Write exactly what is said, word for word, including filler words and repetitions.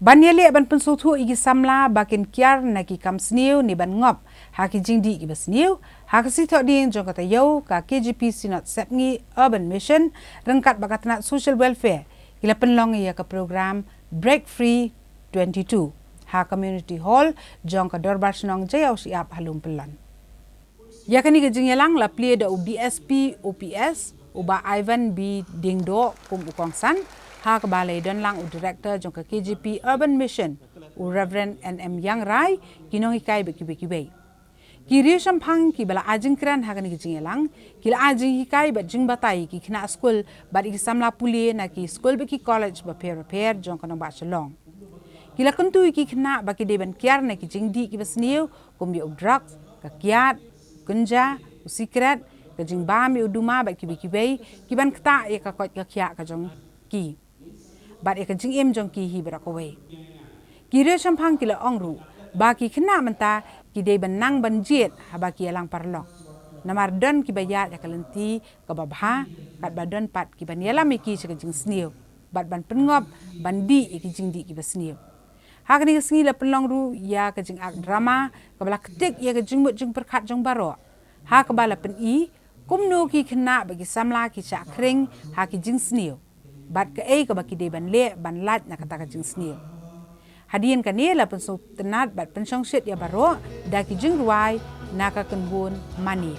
Ban ïaleh ban pynsngewthuh ïa ki samla ba kin kiar na ki kam sniew ne ban ngop ha ki jingdih kiba sniew, ha ka sngi Thohdieng jong ka taïew, ka K J P Synod Sepngi Urban Mission ryngkat bad ka tnat Social Welfare ki la pynlong ïa ka program Break Free twenty-two ha Community Hall jong ka Dorbar Shnong Jaiaw Shyiap ha Umpyllon. Ïa kane ka jingïalang la plie da u D S P O P S, u Bah Ivan B Diengdoh, kum u kongsan, ha kaba la ïadon lang u Director jong ka K J P Urban Mission, u Reverend N M Iangrai, ki nonghikai bad kiwei kiwei. Ki riewshemphang kiba la ai jingkren ha kane ka jingïalang ki la ai jinghikai bad jingbatai ïa ki khynnah skul bad ïa ki samla pule na ki skul bad ki college bapher bapher jong ka nongbah Shillong. Ki la kyntu ïa ki khynnah ba ki dei ban kiar na ki jingdih kiba sniew kum ïa u drugs, ka kiad, u kynja, u sikret, ka jingbam ïa u duma bad kiwei kiwei, ki ban ktah ïa ka koit ka khiah ka jong ki bad ïa ka jingim jong ki hi baroh kawei. Ki riewshemphang ki la ong ruh ba ki khynnah mynta ki dei ban nang ban jied haba ki ïalang paralok, namar don kiba ïaid ïa ka lynti kaba bha, katba don pat ki ban ïalam ïa ki sha ka jingsniew bad ban pynngop ban dih ïa ki jingdih kiba sniew. Ha kane ka sngi la pynlong ruh ïa ka jingak drama kaba la ktik ïa ka jingmut jingpyrkhat jong baroh, ha kaba la pyni kumno ki khynnah bad ki samla ki shah khring ha ki jingsniew bad kaei kaba ki dei ban leh ban lait na kata ka jingsniew. Hadien kane la pynsngewtynnat bad pynshongshit ïa baroh da ki jingrwai na ka kynhun Mane.